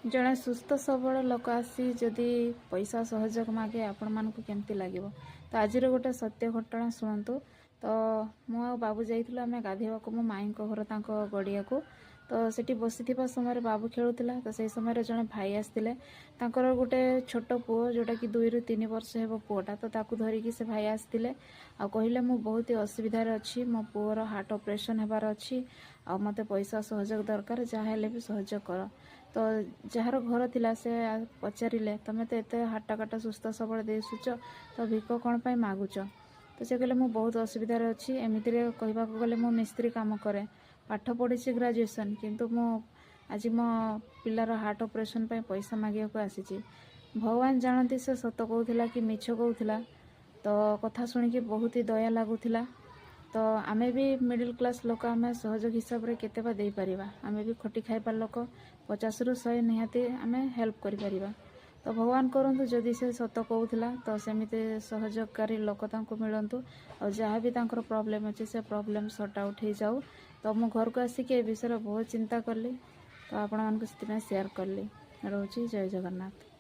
ଜଣେ ସୁସ୍ଥ ସବଳ ଲୋକ ଆସି ଯଦି ପଇସା ସହଯୋଗ ମାଗେ, ଆପଣମାନଙ୍କୁ କେମିତି ଲାଗିବ? ତ ଆଜିର ଗୋଟେ ସତ୍ୟ ଘଟଣା ଶୁଣନ୍ତୁ। ତ ମୁଁ ଆଉ ବାବୁ ଯାଇଥିଲୁ ଆମେ ଗାଧୋଇବାକୁ ମୋ ମାଇଁଙ୍କ ଘର ତାଙ୍କ ଗଡ଼ିଆକୁ। ତ ସେଠି ବସିଥିବା ସମୟରେ ବାବୁ ଖେଳୁଥିଲା। ତ ସେଇ ସମୟରେ ଜଣେ ଭାଇ ଆସିଥିଲେ। ତାଙ୍କର ଗୋଟେ ଛୋଟ ପୁଅ, ଯେଉଁଟାକି 2ରୁ 3 ବର୍ଷ ହେବ ପୁଅଟା। ତ ତାକୁ ଧରିକି ସେ ଭାଇ ଆସିଥିଲେ ଆଉ କହିଲେ, "ମୁଁ ବହୁତ ହି ଅସୁବିଧାରେ ଅଛି। ମୋ ପୁଅର ହାର୍ଟ ଅପରେସନ୍ ହେବାର ଅଛି ଆଉ ମୋତେ ପଇସା ସହଯୋଗ ଦରକାର। ଯାହା ହେଲେ ବି ସହଯୋଗ କର।" ତ ଯାହାର ଘର ଥିଲା, ସେ ପଚାରିଲେ, "ତମେ ତ ଏତେ ହାଟାକାଟା ସୁସ୍ଥ ସବଳ ଦିଶୁଛ, ତ ଭିକ କ'ଣ ପାଇଁ ମାଗୁଛ?" ତ ସେ କହିଲେ, "ମୁଁ ବହୁତ ଅସୁବିଧାରେ ଅଛି। ଏମିତିରେ କହିବାକୁ ଗଲେ ମୁଁ ମିସ୍ତ୍ରୀ କାମ କରେ। ପାଠ ପଢ଼ିଛି ଗ୍ରାଜୁଏସନ୍, କିନ୍ତୁ ମୁଁ ଆଜି ମୋ ପିଲାର ହାର୍ଟ ଅପରେସନ୍ ପାଇଁ ପଇସା ମାଗିବାକୁ ଆସିଛି।" ଭଗବାନ ଜାଣନ୍ତି ସେ ସତ କହୁଥିଲା କି ମିଛ କହୁଥିଲା। ତ କଥା ଶୁଣିକି ବହୁତ ହି ଦୟା ଲାଗୁଥିଲା। ତ ଆମେ ବି ମିଡ଼ିଲ୍ କ୍ଲାସ୍ ଲୋକ, ଆମେ ସହଯୋଗ ହିସାବରେ କେତେ ବା ଦେଇପାରିବା? ଆମେ ବି ଖଟି ଖାଇବା ଲୋକ। 50ରୁ 100 ନିହାତି ଆମେ ହେଲ୍ପ କରିପାରିବା। ତ ଭଗବାନ କରନ୍ତୁ, ଯଦି ସେ ସତ କହୁଥିଲା, ତ ସେମିତି ସହଯୋଗକାରୀ ଲୋକ ତାଙ୍କୁ ମିଳନ୍ତୁ ଆଉ ଯାହା ବି ତାଙ୍କର ପ୍ରୋବ୍ଲେମ୍ ଅଛି, ସେ ପ୍ରୋବ୍ଲେମ୍ ସର୍ଟ ଆଉଟ୍ ହେଇଯାଉ। ତ ମୁଁ ଘରକୁ ଆସିକି ଏ ବିଷୟରେ ବହୁତ ଚିନ୍ତା କଲି, ତ ଆପଣମାନଙ୍କୁ ସେଥିପାଇଁ ସେୟାର କଲି। ରହୁଛି, ଜୟ ଜଗନ୍ନାଥ।